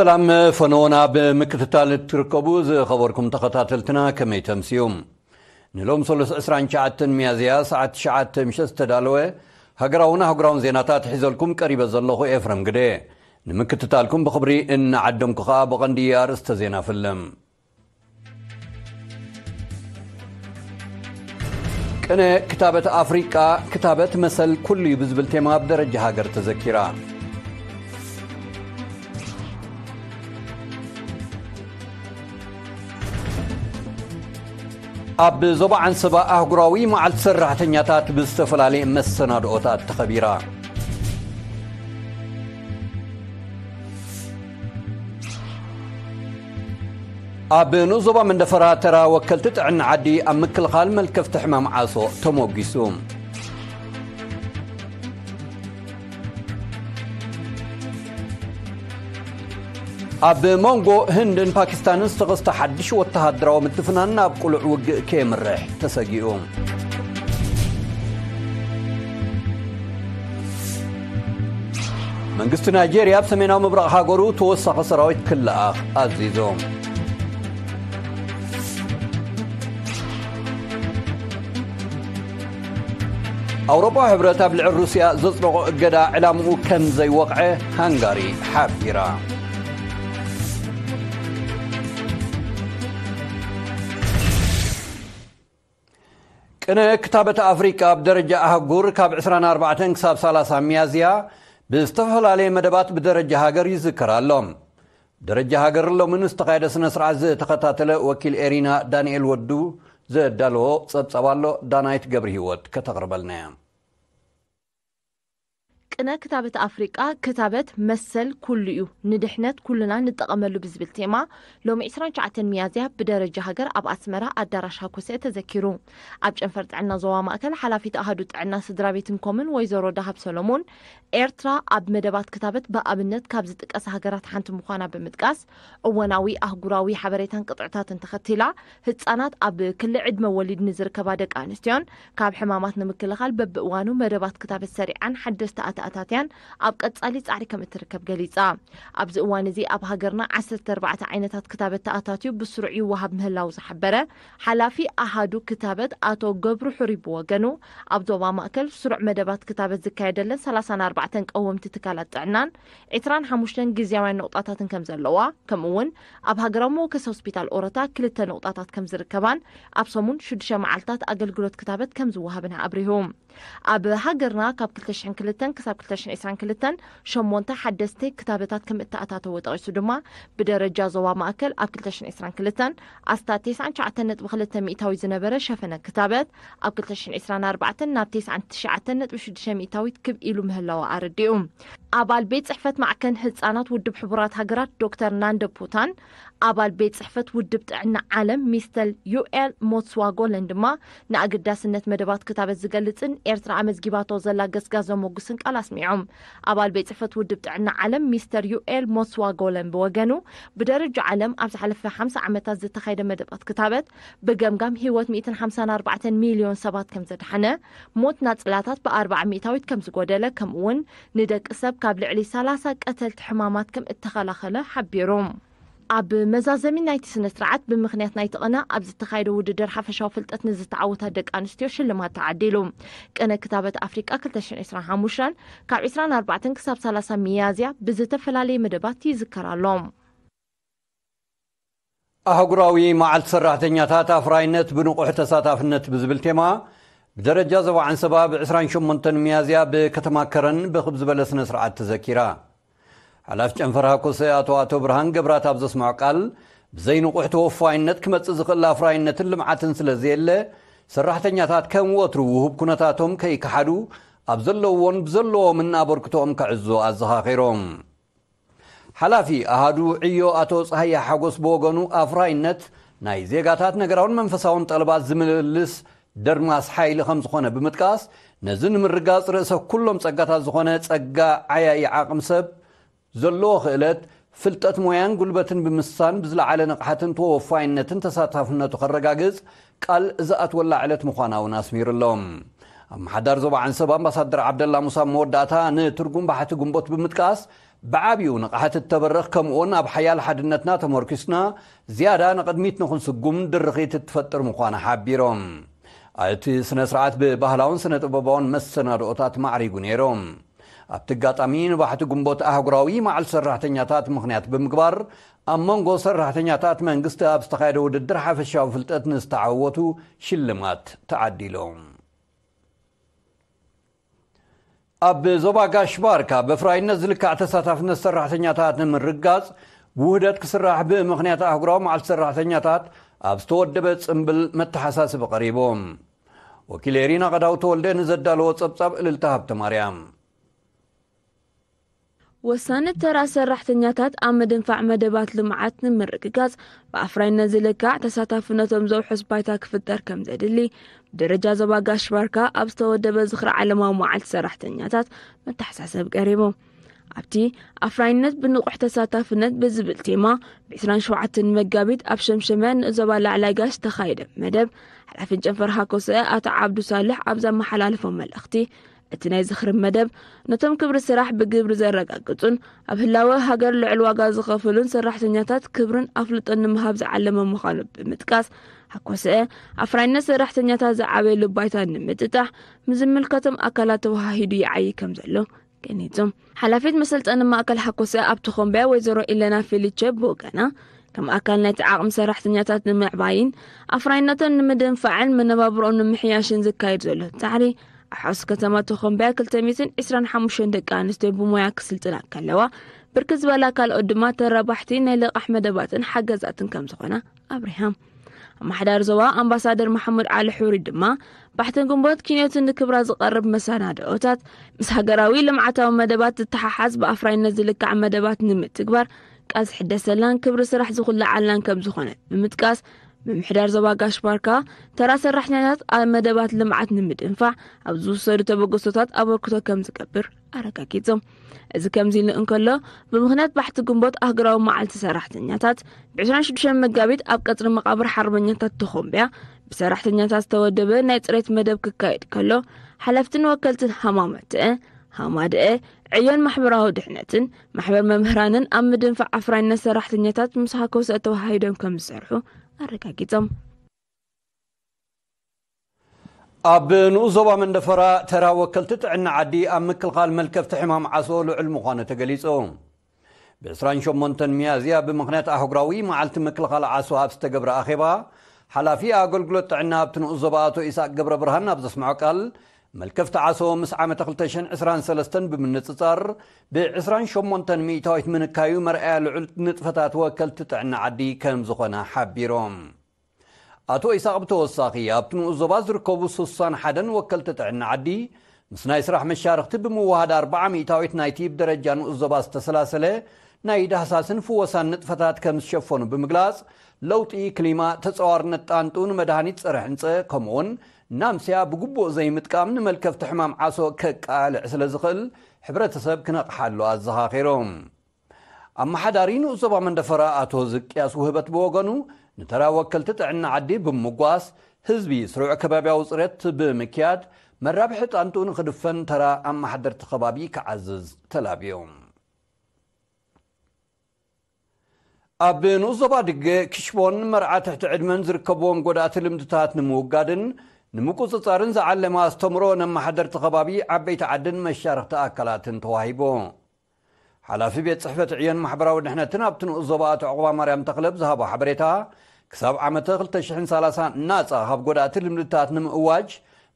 ሰላም ፈነወና ብምክትታል እትርከቡ ዝኸበርኩም ተኸታተልትና ከመይ ተምስዩ? ንሎም ሰሉስ ዕስራን ትሽዓተን ሚያዝያ ሰዓት ትሽዓተ ምሸት ዝተዳለወ ሃገራውን ኣህጉራውን ዜናታት ሒዘልኩም ቀሪበ ዘለኹ ኤፍረም ግደ። ንምክትታልኩም ብኽብሪ እናዓደምኩ ኸኣ ብቐንዲ ኣርእስተ ዜና ፍልም። ቅነ ክታበት ኣፍሪቃ፣ ክታበት መሰል ኩሉ እዩ ብዝብል ቴማ ኣብ ደረጃ ሃገር ተዘኪራ። ኣብ ዞባ ዓንሰባ ኣህጉራዊ መዓልቲ ሰራሕተኛታት ብዝተፈላለየ መሰናድኦታት ተኸቢራ። ኣብ ንኡስ ዞባ መንደፈራ ተራ ወከልቲ ጥዕና ዓዲ ኣብ ምክልኻል መልከፍቲ ሕማም ዓሶ ተሞጊሱ። ኣብ መንጎ ህንድን ፓኪስታንን ዝተኸስተ ሓድሽ ወተሃደራዊ ምትፍናን ናብ ቅሉዕ ውግእ ከየምርሕ ተሰጊኡ። መንግስቲ ናይጄርያ ኣብ ሰሜናዊ ምብራቕ ሃገሩ ተወሳኺ ሰራዊት ክለኣኽ ኣዚዙ። ኣውሮፓዊ ሕብረት ኣብ ልዕሊ ሩስያ ዘጽደቖ እገዳ ዕላምኡ ከም ዘይወቕዐ ሃንጋሪ ሓቢራ። ቅነ ክታበት ኣፍሪቃ ኣብ ደረጃ ኣህጉር ካብ ዕስራን ኣርባዕተን ክሳብ ሰላሳ ሚያዝያ ብዝተፈላለየ መደባት ብደረጃ ሃገር ይዝከር ኣሎ። ደረጃ ሃገር ሎሚ ንዝተኻየደ ስነ ስርዓት ዝተኸታተለ ወኪል ኤሪና ዳንኤል ወዱ ዘዳለዎ ጸብጻብ ኣሎ። ዳናይት ገብረ ህይወት ከተቕርበልና እያ። ቅነ ክታበት ኣፍሪቃ፣ ክታበት መሰል ኩሉ እዩ፣ ንድሕነት ኩልና ንጠቐመሉ ብዝብል ቴማ ሎሚ ዕስራን ትሽዓተን ሚያዝያ ብደረጃ ሃገር ኣብ ኣስመራ ኣዳራሽ ሃኮሰ ተዘኪሩ። ኣብ ጨንፈር ጥዕና ዞባ ማእከል ሓላፊት ኣሃዱ ጥዕና ስድራ ቤትን ኮምን ወይዘሮ ዳሃብ ሰሎሞን፣ ኤርትራ ኣብ መደባት ክታበት ብኣብነት ካብ ዝጥቀሳ ሃገራት ሓንቲ ምዃና ብምጥቃስ፣ እዋናዊ ኣህጉራዊ ሓበሬታን ቅጥዕታትን ተኸቲላ ህጻናት ኣብ ክሊ ዕድመ ወሊድ ንዝርከባ ደቂ ኣንስትዮን ካብ ሕማማት ንምክልኻል በብእዋኑ መደባት ክታበት ሰሪዓን ሓደስቲ ኣተኣታትያን ኣብ ቀጻሊ ጻዕሪ ከም እትርከብ ገሊጻ። ኣብዚ እዋን እዚ ኣብ ሃገርና ዓሰርተ ኣርባዕተ ዓይነታት ክታበት ተኣታትዩ ብስሩዕ ይወሃብ ምህላው ዝሓበረ ሓላፊ ኣሃዱ ክታበት ኣቶ ገብሩ ሕሩይ ብወገኑ፣ ኣብ ዞባ ማእከል ስሩዕ መደባት ክታበት ዝካየደለን ሰላሳን ኣርባዕተን ቀወምቲ ትካላት ጥዕናን ዕስራን ሓሙሽተን ግዝያውያን ነቑጣታትን ከም ዘለዋ፣ ከምኡ እውን ኣብ ሃገራዊ መወከሲ ሆስፒታል ኦረታ ክልተ ነቑጣታት ከም ዝርከባን ኣብ ሰሙን ሽዱሽተ መዓልታት ኣገልግሎት ክታበት ከም ዝወሃብን ኣብሪሁ። ኣብ ሃገርና ካብ ክልተ ሽሕን ክልተን ክሳብ ክልተ ሽሕን ዕስራን ክልተን ሸሞንተ ሓደስቲ ክታበታት ከም እተኣታተወ ጠቒሱ ድማ፣ ብደረጃ ዞባ ማእከል ኣብ ክልተ ሽሕን ዕስራን ክልተን ኣስታት ተስዓን ትሽዓተን ነጥቢ ክልተ ሚእታዊ ዝነበረ ሸፈነ ክታበት ኣብ ክልተ ሽሕን ዕስራን ኣርባዕተን ናብ ተስዓን ትሽዓተን ነጥቢ ሽዱሽተ ሚእታዊት ክብ ኢሉ ምህላው ኣረዲኡ። ኣባል ቤት ጽሕፈት ማዕከን ህጻናት ውድብ ሕቡራት ሃገራት ዶክተር ናንደ ፑታን፣ ኣባል ቤት ጽሕፈት ውድብ ጥዕና ዓለም ሚስተር ዩኤል ሞትስዋጎለን ድማ ንኣገዳስነት መደባት ክታበት ዝገልጽን ኤርትራ ኣመዝጊባቶ ዘላ ገስጋስ ዘሞግስን ቃል ኣስሚዖም። ኣባል ቤት ጽሕፈት ውድብ ጥዕና ዓለም ሚስተር ዩኤል ሞትስዋጎለን ብወገኑ፣ ብደረጃ ዓለም ኣብ ዝሓለፈ ሓምሳ ዓመታት ዝተኻየደ መደባት ክታበት ብገምጋም ህይወት ሚእትን ሓምሳን ኣርባዕተን ሚልዮን ሰባት ከም ዘድሓነ፣ ሞት ናጽላታት ብኣርባዓ ሚእታዊት ከም ዝጎደለ፣ ከምኡ'ውን ንደቂ ሰብ ካብ ልዕሊ ሰላሳ ቀተልቲ ሕማማት ከም እተኸላኸለ ሓቢሩ። ኣብ መዛዘሚ ናይቲ ስነ ስርዓት ብምኽንያት ናይቲ ቅነ ኣብ ዝተኻየደ ውድድር ሓፈሻዊ ፍልጠት ንዝተዓወታ ደቂ ኣንስትዮ ሽልማት ተዓዲሉ። ቅነ ክታበት ኣፍሪቃ ክልተ ሽሕን ዕስራን ሓሙሽተን ካብ ዕስራን ኣርባዕተን ክሳብ ሰላሳ ሚያዝያ ብዝተፈላለየ መደባት ይዝከር ኣሎ። ኣህጉራዊ መዓልቲ ሰራሕተኛታት ኣፍራይነት ብንቑሕ ተሳታፍነት ብዝብል ቴማ ብደረጃ ዞባ ዓንሰባ ብ ዕስራን ሸሞንተን ሚያዝያ ብከተማ ከረን ብኽብ ዝበለ ስነ ስርዓት ተዘኪራ። ሓላፊ ጨንፈር ሃኮሰ ኣቶ ኣቶ ብርሃን ገብራት ኣብ ዘስምዖ ቃል፣ ብዘይ ንቑሕ ተወፋይነት ክመጽእ ዝኽእል ኣፍራይነትን ልምዓትን ስለ ዘየለ፣ ሰራሕተኛታት ከም ወትሩ ውሁብ ኩነታቶም ከይከሓዱ ኣብ ዘለውዎን ብዘለዎምን ኣበርክቶኦም ከዕዝዙ ኣዘኻኺሮም። ሓላፊ ኣሃዱ ዕዮ ኣቶ ጸሃየ ሓጎስ ብወገኑ፣ ኣፍራይነት ናይ ዜጋታት ነገራውን መንፈሳውን ጠለባት ዝምልስ ደርማስ ሓይሊ ከም ዝኾነ ብምጥቃስ፣ ነዚ ንምርጋጽ ርእሰ ኩሎም ጸጋታት ዝኾነ ጸጋ ዓያዪ ዓቕሚ ሰብ፣ ዘለዎ ክእለት፣ ፍልጠት፣ ሞያን ጉልበትን ብምስሳን ብዝለዓለ ንቕሓትን ተወፋይነትን ተሳታፍነቱ ከረጋግጽ ቃል ዝኣትወላ ዕለት ምዃና እውን ኣስሚሩ ኣሎ። ኣመሓዳሪ ዞባ ዓንሰብ ኣምባሳደር ዓብደላ ሙሳ መወዳእታ ንትርጉም ባሕቲ ግንቦት ብምጥቃስ፣ ብዓብዩ ንቕሓት እተበርኽ፣ ከምኡውን ኣብ ሓያል ሓድነትና ተመርኪስና ዝያዳ ንቕድሚት ንኽንስጉም ድርኺት እትፈጥር ምዃና ሓቢሮም። እቲ ስነ ስርዓት ብባህላውን ስነ ጥበባውን መሰናድኦታት ማዕሪጉ ነይሩ። ኣብቲ ኣጋጣሚ ንባሕቲ ግንቦት ኣህጉራዊ መዓልቲ ሰራሕተኛታት ምኽንያት ብምግባር፣ ኣብ መንጎ ሰራሕተኛታት መንግስቲ ኣብ ዝተኻየደ ውድድር ሓፈሻዊ ፍልጠት ንዝተዓወቱ ሽልማት ተዓዲሎም። ኣብ ዞባ ጋሽ ባርካ ብፍራይነት ዝልካዕ ተሳታፍነት ሰራሕተኛታት ንምርጋጽ ውህደት ክስራሕ ብምኽንያት ኣህጉራዊ መዓልቲ ሰራሕተኛታት ኣብ ዝተወደበ ጽምብል መተሓሳስቢ ቀሪቡ። ወኪል ኤሪና ቀዳው ተወልደ ንዘዳለዎ ጸብጻብ እልልታ ሃብተ ማርያም። ወሳኒ ተራ ሰራሕተኛታት ኣብ ምድንፋዕ መደባት ልምዓት ንምርግጋጽ ብኣፍራይነት ዝልካዕ ተሳታፍነቶም ዘውሕስ ባይታ ክፍጠር ከም ዘድሊ ብደረጃ ዞባ ጋሽ ባርካ ኣብ ዝተወደበ ዝኽሪ ዓለማዊ መዓልቲ ሰራሕተኛታት መተሓሳሰብ ቀሪቡ። ኣብቲ ኣፍራይነት ብንቑሕ ተሳታፍነት ብዝብል ቴማ ብ27 መጋቢት ኣብ ሸምሸመ ንዞባ ላዕላይ ጋሽ ዝተኻየደ መደብ ሓላፊን ጨንፈር ሃኮሰ ኣቶ ዓብዱ ሳልሕ ኣብ ዘመሓላለፎ መልእኽቲ እቲ ናይ ዝኽሪ መደብ ነቶም ክብሪ ስራሕ ብግብሪ ዘረጋግጹን ኣብ ህላወ ሃገር ልዑል ዋጋ ዝኸፍሉን ሰራሕተኛታት ክብርን ኣፍልጦን ንምሃብ ዝዓለመ ምዃኑ ብምጥቃስ፣ ሃኮሰ ኣፍራይነት ሰራሕተኛታት ዝዓበየሉ ባይታ ንምጥጣሕ ምስ ዝምልከቶም ኣካላት ተወሃሂዱ ይዓዪ ከም ዘሎ ገኒጹ። ሓላፊት መሰልጠኒ ማእከል ሓኮሰ ኣብ ተኾምቢያ ወይዘሮ ኢለና ፌሊቸ ብወገና፣ ከም ኣካል ናይቲ ዓቕሚ ሰራሕተኛታት ንምዕባይን ኣፍራይነቶም ንምድንፋዕን መነባብሮኦም ንምሕያሽን ዝካየድ ዘሎ ጻዕሪ፣ ኣብ ሓውሲ ከተማ ተኾምቢያ ክልተ ሚእትን ዕስራን ሓሙሽተን ደቂ ኣንስትዮ ብሞያ ክስልጥና ከለዋ፣ ብርክት ዝበላ ካልኦት ድማ ተረባሕቲ ናይ ልቓሕ መደባትን ሓገዛትን ከም ዝኾና ኣብሪሃ። ኣመሓዳሪ ዞባ ኣምባሳደር መሓሙድ ዓሊ ሑሪ ድማ፣ ባሕትን ግንቦት ኪንዮትን ንክብራ ዝቐርብ መሰናድኦታት ምስ ሃገራዊ ልምዓታዊ መደባት ዝተሓሓዝ ብኣፍራይነት ዝልካዕ መደባት ንምትግባር ቃልሲ ሕደሰላን ክብሪ ስራሕ ዝኹላዓልናን ከም ዝኾነ ብምጥቃስ፣ ምምሕዳር ዞባ ጋሽ ባርካ ተራ ሰራሕተኛታት ኣብ መደባት ልምዓት ንምድንፋዕ ኣብ ዝውሰዱ ተበገሶታት ኣበርክቶ ከም ዝገብር ኣረጋጊጾም። እዚ ከምዚ ኢሉ እንከሎ፣ ብምኽንያት ባሕቲ ግንቦት ኣህጉራዊ መዓልቲ ሰራሕተኛታት ብ26 መጋቢት ኣብ ቀጽሪ መቓብር ሓርበኛታት ተኾምቢያ ብሰራሕተኛታት ዝተወደበ ናይ ጽሬት መደብ ክካየድ ከሎ፣ ሓለፍትን ወከልትን ሃማመተአ፣ ሃማደአ፣ ዕዮን ማሕበራዊ ድሕነትን ማሕበር መምህራንን ኣብ ምድንፋዕ ኣፍራይነት ሰራሕተኛታት ምስ ሃኮሰ ተወሃሂዶም ከም ዝሰርሑ ኣረጋጊጾም። ኣብ ንኡስ ዞባ መንደፈራ ተራ ወከልቲ ጥዕና ዓዲ ኣብ ምክልኻል መልከፍቲ ሕማም ዓሶ ልዑል ምዃኑ ተገሊጹ። ብ28 ሚያዝያ ብምኽንያት ኣህጉራዊ መዓልቲ ምክልኻል ዓሶ ኣብ ዝተገብረ ኣኼባ፣ ሓላፊ ኣገልግሎት ጥዕና ኣብቲ ንኡስ ዞባ ኣቶ ኢሳቅ ገብረ ብርሃን ኣብ ዘስምዖ ቃል፣ መልከፍቲ ዓሶ ምስ ዓመተ 2023 ብምንጽጻር ብ28 ሚእታዊት ምንካዩ መርኣያ ልዑል ንጥፈታት ወከልቲ ጥዕና ዓዲ ከም ዝኾነ ሓቢሮም። ኣቶ ኢሳቕ ብተወሳኺ ኣብቲ ንኡስ ዞባ ዝርከቡ 61 ወከልቲ ጥዕና ዓዲ ምስ ናይ ስራሕ መሻርኽቲ ብምውሃድ ኣርባዓ ሚእታዊት ናይቲ ብደረጃ ንኡስ ዞባ ዝተሰላሰለ ናይ ዳህሳስን ፍወሳን ንጥፈታት ከም ዝሸፈኑ ብምግላጽ፣ ለውጢ ክሊማ፣ ተጸዋርነት ጣንጡ፣ ንመድሃኒት ጸረ ሕንጸ ከምኡውን ናምስያ ብግቡእ ዘይምጥቃም ንመልከፍቲ ሕማም ዓሶ ከቃልዕ ስለ ዝኽእል ሕብረተሰብ ክነቕሓሉ ኣዘኻኺሮም። ኣመሓዳሪ ንኡስ ዞባ መንደፈራ ኣቶ ዝቅያስ ውህበት ብወገኑ፣ ንተራ ወከልቲ ጥዕና ዓዲ ብምጓስ ህዝቢ ስሩዕ ከባብያዊ ጽሬት ብምክያድ መራብሒ ጣንጡ ንኽድፈን ተራ ኣመሓደርቲ ከባቢ ክዓዝዝ ተላብዮም። ኣብ ንኡስ ዞባ ድገ ክሽቦን መርዓ ትሕቲ ዕድመን ዝርከብዎም ጎዳእቲ ልምድታት ንምውጋድን ንምቁጽጻርን ዝዓለመ ኣስተምሮ ነመሓደርቲ ከባቢ ዓበይቲ ዓድን መሻርኽቲ ኣካላትን ተዋሂቡ። ሓላፊ ቤት ጽሕፈት ዕዮን ማሕበራዊ ድሕነትን ኣብቲ ንኡስ ዞባ ኣቶ ዕቑባ ማርያም ተኽለ ብዝሃቦ ሓበሬታ፣ ክሳብ ዓመተ 2030 ናጻ ካብ ጎዳእቲ ልምድታት ንምእዋጅ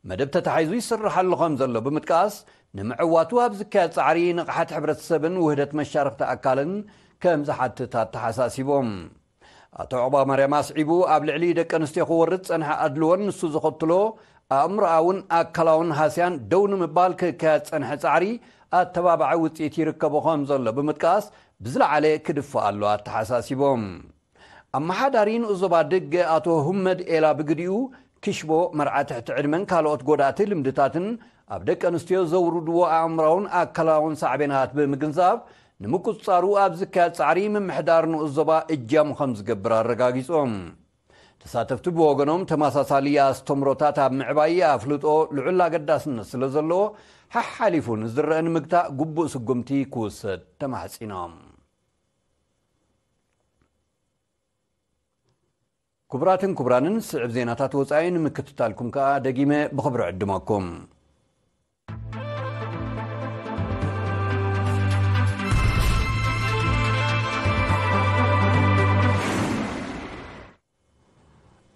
መደብ ተታሒዙ ይስርሓሉ ከም ዘሎ ብምጥቃስ፣ ንምዕዋቱ ኣብ ዝካየድ ጻዕሪ ንቕሓት ሕብረተሰብን ውህደት መሻርኽቲ ኣካልን ከም ዝሓትት ኣተሓሳሲቦም። ኣቶ ዕቑባ ማርያም ኣስዒቡ፣ ኣብ ልዕሊ ደቂ ኣንስትዮ ክወርድ ጸንሐ ኣድልዎን ንሱ ዘኸትሎ ኣእምሮኣውን ኣካላውን ሃስያን ደው ንምባል ክካየድ ጸንሐ ጻዕሪ ኣተባባዒ ውጽኢት ይርከቦ ከም ዘሎ ብምጥቃስ፣ ብዝለዓለ ክድፋእ ኣሎ ኣተሓሳሲቦም። ኣመሓዳሪ ንኡስ ዞባ ድገ ኣቶ ሁመድ ኤላ ብግዲኡ፣ ክሽቦ፣ መርዓ ትሕቲ ዕድመን ካልኦት ጎዳእቲ ልምድታትን ኣብ ደቂ ኣንስትዮ ዘውርድዎ ኣእምራውን ኣካላውን ሳዕቤናት ብምግንዛብ፣ ንምቁጽጻሩ ኣብ ዝካየድ ጻዕሪ ምምሕዳር ንኡስ ዞባ እጃሙ ከም ዝገብር ኣረጋጊጾም። እቲ ተሳተፍቲ ብወገኖም፣ ተመሳሳሊ ኣስተምሮታት ኣብ ምዕባይ ኣፍልጦ ልዑል ኣገዳስነት ስለ ዘለዎ፣ ሓሓሊፉ ንዝረአ ንምግታእ ግቡእ ስጉምቲ ክውሰድ ተማሕጺኖም። ክቡራትን ክቡራንን፣ ስዕብ ዜናታት ወጻኢ ንምክትታልኩም ከኣ ደጊመ ብኽብሪ ዕድመኩም።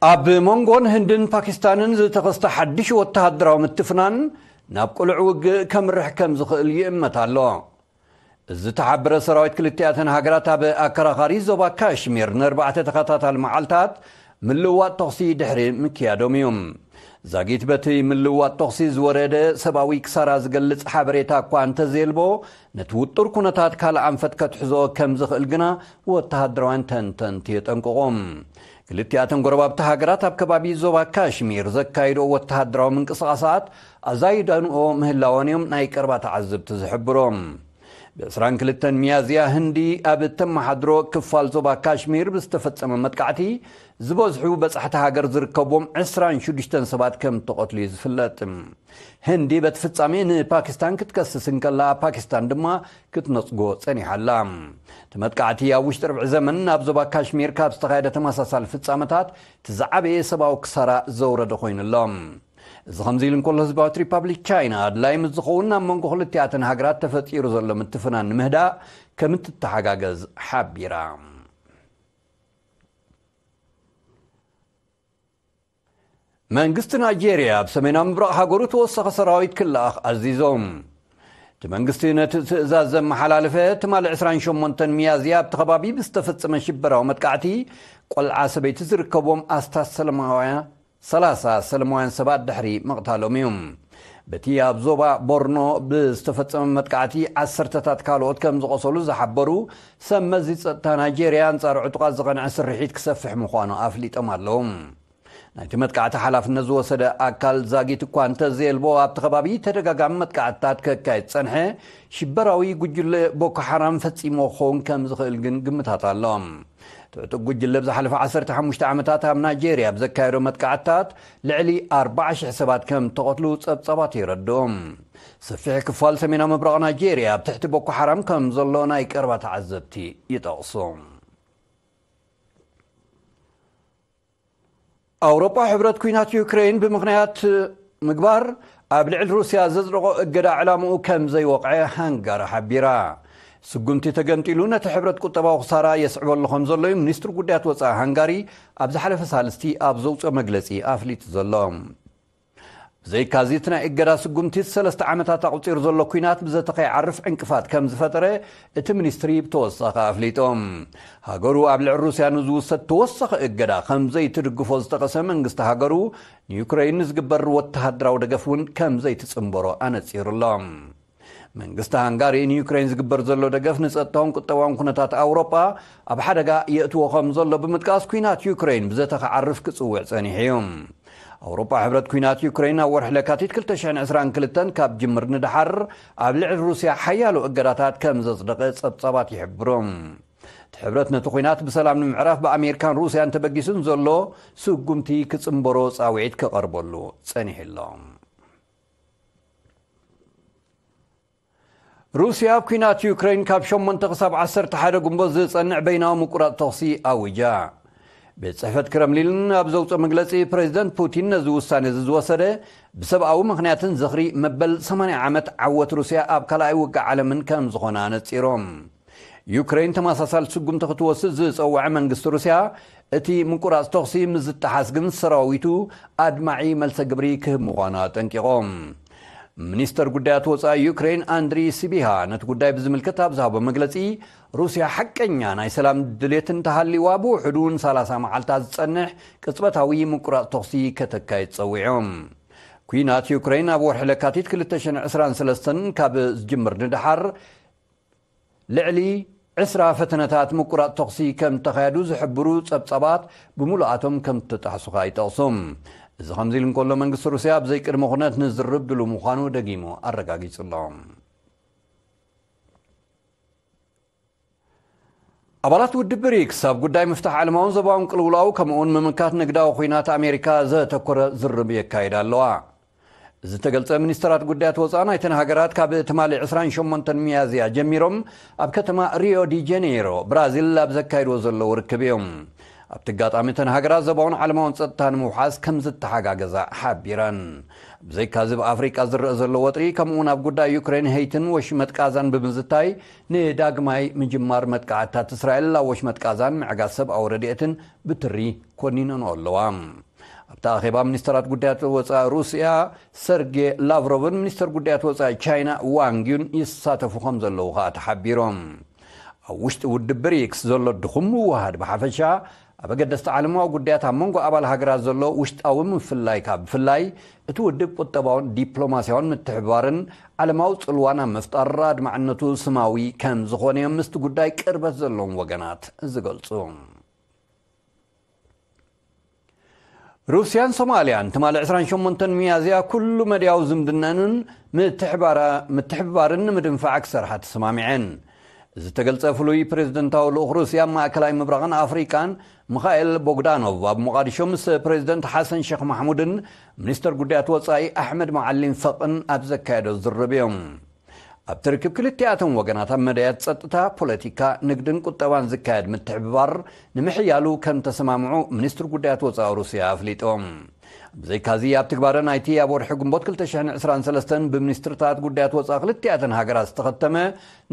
ኣብ መንጎን ህንድን ፓኪስታንን ዝተኸስተ ሓድሽ ወተሃደራዊ ምትፍናን ናብ ቅሉዕ ውግእ ከምርሕ ከም ዝኽእል ይእመት ኣሎ። ዝተሓበረ ሰራዊት ክልቲኣተን ሃገራት ኣብ ኣከራኻሪ ዞባ ካሽሚር ንኣርባዕተ ተኸታታሊ መዓልታት ምልውዋጥ ተኹሲ ድሕሪ ምክያዶም እዩ። ዛጊት በቲ ምልውዋጥ ተኹሲ ዝወረደ ሰብኣዊ ክሳራ ዝገልጽ ሓበሬታ እኳ እንተዘየልቦ፣ ነቲ ውጡር ኩነታት ካልእ ኣንፈት ከትሕዞ ከም ዝኽእል ግና ወተሃደራውያን ተንተንቲ የጠንቅቑ። ክልቲኣተን ጎረባብቲ ሃገራት ኣብ ከባቢ ዞባ ካሽሚር ዘካይዶ ወተሃደራዊ ምንቅስቓሳት ኣዛይዳንኦ ምህላወን እዮም ናይ ቀረባ ተዓዘብቲ ዝሕብሩ። ብ22 ሚያዝያ ህንዲ ኣብ እተመሓድሮ ክፋል ዞባ ካሽሚር ብዝተፈጸመ መጥቃዕቲ ዝበዝሑ በጻሕቲ ሃገር ዝርከብዎም ዕስራን ሽዱሽተን ሰባት ከም ተቐትሉ እዩ ዝፍለጥ። ህንዲ በቲ ፍጻሜ ንፓኪስታን ክትከስስ እንከላ፣ ፓኪስታን ድማ ክትነጽጎ ጸኒሓ ኣላ። እቲ መጥቃዕቲ ኣብ ውሽጢ ርብዒ ዘመን ኣብ ዞባ ካሽሚር ካብ ዝተኻየደ ተመሳሳሊ ፍጻመታት እቲ ዝዓበየ ሰብኣዊ ክሳራ ዘውረደ ኮይኑ ኣሎ። እዚ ከምዚ ኢሉ እንከሎ፣ ህዝባዊት ሪፓብሊክ ቻይና ኣድላይ ምስ ዝኸውን ኣብ መንጎ ክልቲኣተን ሃገራት ተፈጢሩ ዘሎ ምትፍናን ንምህዳእ ከም እትተሓጋገዝ ሓቢራ። መንግስቲ ናይጄርያ ኣብ ሰሜናዊ ምብራቕ ሃገሩ ተወሳኺ ሰራዊት ክለኣኽ ኣዚዞም። እቲ መንግስቲ ነቲ ትእዛዝ ዘመሓላለፈ ትማሊ ዕስራን ሸሞንተን ሚያዝያ ኣብቲ ከባቢ ብዝተፈጸመ ሽበራዊ መጥቃዕቲ ቆልዓ ሰበይቲ ዝርከብዎም ኣስታት ሰለማውያ-፣ ሰላሳ ሰለማውያን ሰባት ድሕሪ ምቕታሎም እዩ። በቲ ኣብ ዞባ ቦርኖ ብዝተፈጸመ መጥቃዕቲ ዓሰርተታት ካልኦት ከም ዝቖሰሉ ዝሓበሩ ሰብ መዚ ጸጥታ ናይጄርያ፣ ኣንጻር ዕጡቓት ዝቐንዐ ስርሒት ክሰፍሕ ምዃኑ ኣፍሊጦም ኣለዉ። ናይቲ መጥቃዕቲ ሓላፍነት ዝወሰደ ኣካል ዛጊት እኳ እንተዘየልቦ፣ ኣብቲ ከባቢ ተደጋጋሚ መጥቃዕትታት ከካየድ ዝጸንሐ ሽበራዊ ጉጅለ ቦኮ ሓራም ፈጺሞ ክኸውን ከም ዝኽእል ግን ግምታት ኣሎ። እቲ ዕጡቕ ጉጅለ ኣብ ዝሓለፈ ዓሰርተ ሓሙሽተ ዓመታት ኣብ ናይጄርያ ኣብ ዘካየዶ መጥቃዕትታት ልዕሊ ኣርባዓ ሽሕ ሰባት ከም ተቐትሉ ጸብጻባት የረድኡ። ሰፊሕ ክፋል ሰሜናዊ ምብራቕ ናይጄርያ ኣብ ትሕቲ ቦኮ ሓራም ከም ዘሎ ናይ ቀረባ ተዓዘብቲ ይጠቕሱ። ኣውሮጳ ሕብረት ኲናት ዩክሬን ብምኽንያት ምግባር ኣብ ልዕሊ ሩስያ ዘጽደቖ እገዳ ዕላምኡ ከም ዘይወቕዐ ሃንጋሪ ሓቢራ። ስጉምቲ ተገምጢሉ ነቲ ሕብረት ቁጠባዊ ክሳራ የስዕበሉ ከም ዘሎ እዩ ሚኒስትሪ ጉዳያት ወጻኢ ሃንጋሪ ኣብ ዝሓለፈ ሳልስቲ ኣብ ዘውፅኦ መግለጺ ኣፍሊጡ ዘሎ። ብዘይካዚ፣ እቲ ናይ እገዳ ስጉምቲ ሰለስተ ዓመታት ኣቑጺሩ ዘሎ ኲናት ብዘተ ከይዓርፍ ዕንቅፋት ከም ዝፈጠረ እቲ ሚኒስትሪ ብተወሳኺ ኣፍሊጡ። ሃገሩ ኣብ ልዕሊ ሩስያ ንዝውሰድ ተወሳኺ እገዳ ከም ዘይትድግፎ ዝጠቐሰ መንግስቲ ሃገሩ፣ ንዩክረይን ንዝግበር ወተሃደራዊ ደገፍ እውን ከም ዘይትጽንበሮ ኣነጺሩ ኣሎ። መንግስቲ ሃንጋሪ ንዩክረይን ዝግበር ዘሎ ደገፍ ንጸጥታውን ቁጠባውን ኩነታት ኣውሮጳ ኣብ ሓደጋ የእትዎ ከም ዘሎ ብምጥቃስ፣ ኲናት ዩክረይን ብዘተ ክዓርፍ ክጽውዕ ጸኒሑ እዩ። ኣውሮጳ ሕብረት ኲናት ዩክረይን ኣብ ወርሒ ለካቲት ክልተ ሽሕን ዕስራን ክልተን ካብ ጅምር ንደሓር ኣብ ልዕሊ ሩስያ ሓያሎ እገዳታት ከም ዘጽደቐ ጸብጻባት ይሕብሩ። እቲ ሕብረት ነቲ ኲናት ብሰላም ንምዕራፍ ብኣሜሪካን ሩስያን ተበጊሱን ዘሎ ስጉምቲ ክጽንበሮ ጻውዒት ክቐርበሉ ጸኒሑ ኣሎ። ሩስያ ኣብ ኲናት ዩክረይን ካብ ሸሞንተ ክሳብ ዓሰርተ ሓደ ግንቦት ዝጸንዕ በይናዊ ምቁራጽ ተኹሲ ኣዊጃ። ቤት ጽሕፈት ክረምሊን ኣብ ዘውጽኦ መግለጺ፣ ፕሬዚደንት ፑቲን ነዚ ውሳነ እዚ ዝወሰደ ብሰብኣዊ ምኽንያትን ዝኽሪ መበል ሰማንያ ዓመት ዓወት ሩስያ ኣብ ካልኣይ ውግእ ዓለምን ከም ዝኾነ ኣነጺሮም። ዩክረይን ተመሳሳሊ ስጉምቲ ክትወስድ ዝጸወዐ መንግስቲ ሩስያ፣ እቲ ምቁራጽ ተኹሲ ምስ ዝጠሓስ ግን ሰራዊቱ ኣድማዒ መልሰ ግብሪ ክህብ ምዃኑ ኣጠንቂቖም። ሚኒስተር ጉዳያት ወጻኢ ዩክረይን ኣንድሪ ሲቢሃ ነቲ ጉዳይ ብዝምልከት ኣብ ዝሃቦ መግለጺ፣ ሩስያ ሓቀኛ ናይ ሰላም ድሌት እንተሃልይዋ፣ ብውሕዱ ን30 መዓልታት ዝጸንሕ ቅጽበታዊ ምቁራጽ ተኹሲ ከተካይድ ጸዊዖም። ኲናት ዩክረይን ኣብ ወርሒ ለካቲት ክልተ ሽሕን ዕስራን ሰለስተን ካብ ዝጅምር ንደሓር፣ ልዕሊ ዕስራ ፈተነታት ምቁራጽ ተኹሲ ከም ተኻየዱ ዝሕብሩ ጸብጻባት፣ ብምሉኣቶም ከም ዝተጣሕሱ ከኣ ይጠቕሱ። እዚ ከምዚ ኢሉ እንከሎ፣ መንግስቲ ሩስያ ኣብ ዘይቅድመ ኩነት ንዝርብ ድሉ ምዃኑ ደጊሙ ኣረጋጊጹ ኣሎ። ኣባላት ውድብ ብሪክስ ኣብ ጉዳይ ምፍታሕ ዓለማውን ዞባውን ቅልውላው ከምኡውን ምምካት ንግዳዊ ኹናት ኣሜሪካ ዘተኮረ ዝርብ የካይዳ ኣለዋ። ዝተገልጸ፣ ሚኒስተራት ጉዳያት ወጻኢ ናይተን ሃገራት ካብ ትማሊ ዕስራን ሸሞንተን ሚያዝያ ጀሚሮም ኣብ ከተማ ሪዮ ዲ ጀኔሮ ብራዚል ኣብ ዘካይድዎ ዘለዉ ርክብ እዮም። ኣብቲ ኣጋጣሚ፣ እተን ሃገራት ዞባውን ዓለማውን ጸጥታ ንምውሓስ ከም ዝተሓጋገዛ ሓቢረን። ብዘይካዚ፣ ኣብ ኣፍሪቃ ዝረአ ዘሎ ወጥሪ ከምኡውን ኣብ ጉዳይ ዩክሬን፣ ሄይትን ወሽመጥ ቃዛን ብምዝታይ፣ ንዳግማይ ምጅማር መጥቃዕትታት እስራኤል ኣብ ወሽመጥ ቃዛን ምዕጋስ ሰብኣዊ ረድኤትን ብትሪ ኮኒነንኦ ኣለዋ። ኣብቲ ኣኼባ፣ ሚኒስተራት ጉዳያት ወጻኢ ሩስያ ሰርጌ ላቭሮቭን ሚኒስተር ጉዳያት ወጻኢ ቻይና ዋንግ ዩን ይሳተፉ ከም ዘለዉ ከኣ ተሓቢሮም። ኣብ ውሽጢ ውድብ ብሪክስ ዘሎ ድኹም ምውሃድ ብሓፈሻ፣ ኣብ ኣገደስቲ ዓለማዊ ጉዳያት ኣብ መንጎ ኣባል ሃገራት ዘሎ ውሽጣዊ ምፍልላይ ካብ ብፍላይ፣ እቲ ውድብ ቁጠባውን ዲፕሎማስያውን ምትሕብባርን ዓለማዊ ጽልዋን ኣብ ምፍጣር ኣድማዕነቱ ስማዊ ከም ዝኾነ እዮም ምስቲ ጉዳይ ቅርበት ዘለዎም ወገናት ዝገልጹ። ሩስያን ሶማልያን ትማሊ ዕስራን ሸሞንተን ሚያዝያ ኩሉ መድያዊ ዝምድናንን ምትሕባራ-፣ ምትሕብባርን ንምድንፋዕ ክሰርሓ ተሰማሚዐን። ዝተገልጸ፣ ፍሉይ ፕሬዝደንታዊ ልኡኽ ሩስያ ኣብ ማእከላይ ምብራቕን ኣፍሪቃን ሚኻኤል ቦግዳኖቭ ኣብ ሞቓዲሾ ምስ ፕሬዝደንት ሓሰን ሸኽ ማሕሙድን ሚኒስተር ጉዳያት ወጻኢ ኣሕመድ መዓሊም ፈቕን ኣብ ዘካየዶ ዝርርብ እዮም። ኣብቲ ርክብ ክልቲኣቶም ወገናት ኣብ መዳያት ጸጥታ፣ ፖለቲካ፣ ንግድን ቁጠባን ዝካየድ ምትሕብባር ንምሕያሉ ከም ተሰማምዑ ሚኒስትሪ ጉዳያት ወጻኢ ሩስያ ኣፍሊጦም። ብዘይካዚ፣ ኣብ ትግባረ ናይቲ ኣብ ወርሒ ግንቦት ክልተ ሽሕን ዕስራን ሰለስተን ብሚኒስትርታት ጉዳያት ወጻኢ ክልቲኣተን ሃገራት ዝተኸተመ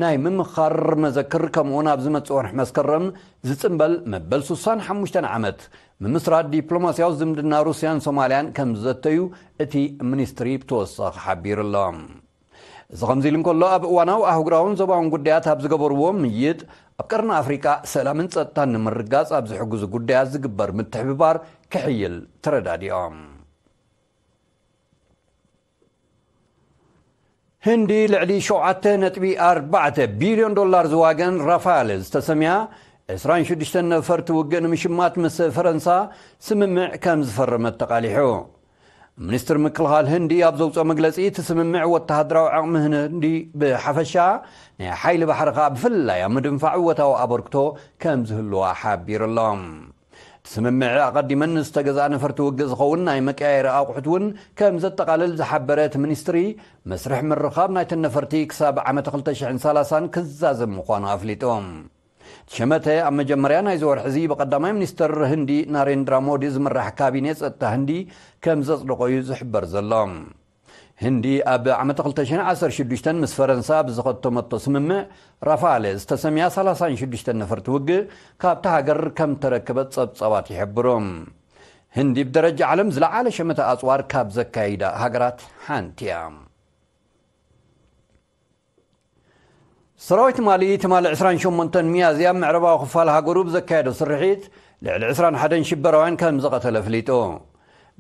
ናይ ምምኻር መዘክር፣ ከምኡውን ኣብ ዝመጽእ ወርሒ መስከረም ዝጽንበል መበል ሱሳን ሓሙሽተን ዓመት ምምስራት ዲፕሎማስያዊ ዝምድና ሩስያን ሶማልያን ከም ዝዘተዩ እቲ ሚኒስትሪ ብተወሳኺ ሓቢሩ ኣሎ። እዚ ከምዚ ኢሉ እንከሎ፣ ኣብ እዋናዊ ኣህጉራውን ዞባውን ጉዳያት ኣብ ዝገበርዎ ምይይጥ፣ ኣብ ቀርኒ ኣፍሪቃ ሰላምን ጸጥታን ንምርጋጽ ኣብ ዝሕግዙ ጉዳያት ዝግበር ምትሕብባር ክሕይል ተረዳዲኦም። ህንዲ ልዕሊ ሸውዓተ ነጥቢ ኣርባዕተ ቢልዮን ዶላር ዝዋገን ራፋል ዝተሰምያ ዕስራን ሽዱሽተን ነፈርቲ ውግእ ንምሽማት ምስ ፈረንሳ ስምምዕ ከም ዝፈረመት ተቓሊሑ። ሚኒስትር ምክልኻል ህንዲ ኣብ ዘውፅኦ መግለፂ፣ እቲ ስምምዕ ወተሃደራዊ ዓቕሚ ህንዲ ብሓፈሻ፣ ናይ ሓይሊ ባሕሪ ኸኣ ብፍላይ ኣብ ምድንፋዕ እወታዊ ኣበርክቶ ከም ዝህልዋ ሓቢሩ ኣሎ። እቲ ስምምዕ፣ ኣቐዲመን ንዝተገዝኣ ነፈርቲ ውግእ ዝኸውን ናይ መቀያየሪ ኣቑሑት እውን ከም ዘጠቓልል ዝሓበረ እቲ ሚኒስትሪ፣ መስርሕ ምርኻብ ናይተን ነፈርቲ ክሳብ ዓመተ ክልተ ሽሕን ሰላሳን ክዛዘም ምዃኑ ኣፍሊጡ። እቲ ሸመተ ኣብ መጀመርያ ናይዚ ወርሒ እዚ ብቐዳማይ ሚኒስተር ህንዲ ናሬንድራ ሞዲ ዝምራሕ ካቢኔ ጸጥታ ህንዲ ከም ዘጽደቖ እዩ ዝሕበር ዘሎ። ህንዲ ኣብ ዓመተ ክልተ ሽሕን ዓሰርተ ሽዱሽተን ምስ ፈረንሳ ብዝኸተመቶ ስምምዕ፣ ራፋለ ዝተሰምያ ሰላሳን ሽዱሽተን ነፈርቲ ውግእ ካብታ ሃገር ከም ተረከበት ጸብጻባት ይሕብሩ። ህንዲ ብደረጃ ዓለም ዝለዓለ ሸመተ ኣጽዋር ካብ ዘካይዳ ሃገራት ሓንቲ እያ። ሰራዊት ማሊ ትማሊ ዕስራን ሸሞንተን ሚያዝያ ኣብ ምዕራባዊ ክፋል ሃገሩ ብዘካየዶ ስርሒት ልዕሊ ዕስራን ሓደን ሽበራውያን ከም ዝቐተለ ኣፍሊጡ።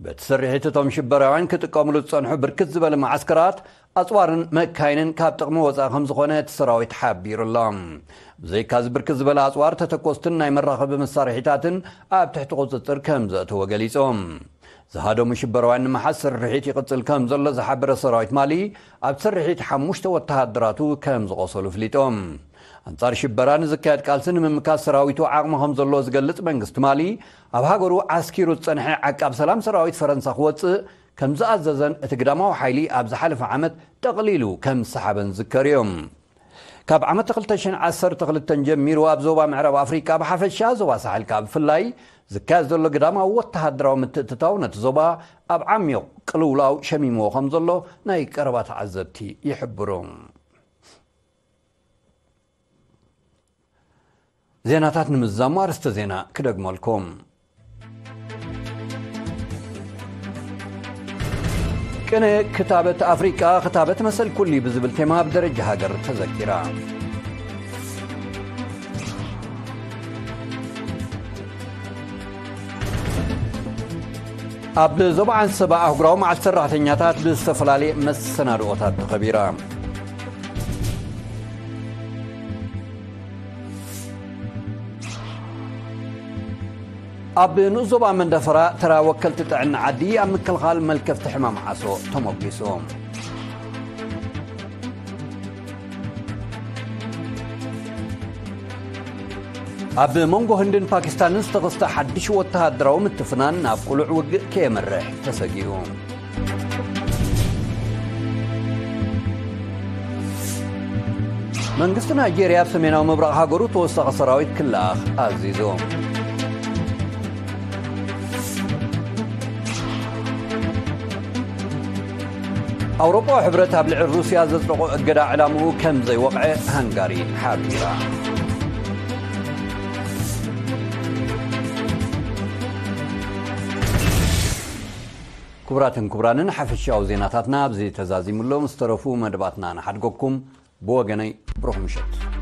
በቲ ስርሒት እቶም ሽበራውያን ክጥቀምሉ ዝጸንሑ ብርክት ዝበለ መዓስከራት፣ ኣጽዋርን መካይንን ካብ ጥቕሚ ወጻኢ ከም ዝኾነ እቲ ሰራዊት ሓቢሩ ኣሎ። ብዘይካዚ ብርክት ዝበለ ኣጽዋር፣ ተተኮስትን ናይ መራኸቢ መሳርሒታትን ኣብ ትሕቲ ቁጽጽር ከም ዘእተወ ገሊጹ። ዝሃደሙ ሽበራውያን ንምሓዝ ስርሒት ይቕጽል ከም ዘሎ ዝሓበረ ሰራዊት ማሊ፣ ኣብ ስርሒት ሓሙሽተ ወተሃደራቱ ከም ዝቖሰሉ ኣፍሊጦም። ኣንጻር ሽበራ ንዝካየድ ቃልሲ ንምምካት ሰራዊቱ ዓቕሚ ከም ዘለዎ ዝገልጽ መንግስቲ ማሊ፣ ኣብ ሃገሩ ዓስኪሩ ዝጸንሐ ዓቃብ ሰላም ሰራዊት ፈረንሳ ክወጽእ ከም ዝኣዘዘን እቲ ግዳማዊ ሓይሊ ኣብ ዝሓለፈ ዓመት ጠቕሊሉ ከም ዝሰሓበን ዝዝከር እዩ። ካብ ዓመት ክልተ ሽሕን ዓሰርተ ክልተን ጀሚሩ ኣብ ዞባ ምዕራብ ኣፍሪቃ ብሓፈሻ፣ ዞባ ሳሕል ከኣ ብፍላይ ዝካየድ ዘሎ ግዳማዊ ወተሃደራዊ ምትእትታው ነቲ ዞባ ኣብ ዓሚቕ ቅልውላው ሸሚምዎ ከም ዘሎ ናይ ቀረባ ተዓዘብቲ ይሕብሩ። ዜናታት ንምዝዛሙ ኣርእስተ ዜና ክደግመልኩም። ቅነ ክታበት ኣፍሪቃ፣ ክታበት መሰል ኩሉ ብዝብል ቴማ ኣብ ደረጃ ሃገር ተዘኪራ። ኣብ ዞባ ዓንሰባ ኣህጉራዊ መዓልቲ ሰራሕተኛታት ብዝተፈላለየ መሰናድኦታት ተኸቢራ። ኣብ ንኡስ ዞባ መንደፈራ ተራ ወከልቲ ጥዕና ዓዲ ኣብ ምክልኻል መልከፍቲ ሕማም ዓሶ ተሞጊሱ። ኣብ መንጎ ህንድን ፓኪስታንን ዝተኸስተ ሓድሽ ወተሃደራዊ ምትፍናን ናብ ቅሉዕ ውግእ ከየምርሕ ተሰጊኡ። መንግስቲ ናይጄርያ ኣብ ሰሜናዊ ምብራቕ ሃገሩ ተወሳኺ ሰራዊት ክለኣኽ ኣዚዙ። ኣውሮጳዊ ሕብረት ኣብ ልዕሊ ሩስያ ዘጽደቖ እገዳ ዕላምኡ ከም ዘይወቕዐ ሃንጋሪ ሓቢራ። ክቡራትን ክቡራንን፣ ሓፈሻዊ ዜናታትና ኣብዚ ተዛዚሙ ኣሎ። ምስ ተረፉ መደባትና ንሓድገኩም። ብወገነይ ብሩኽ ምሸት።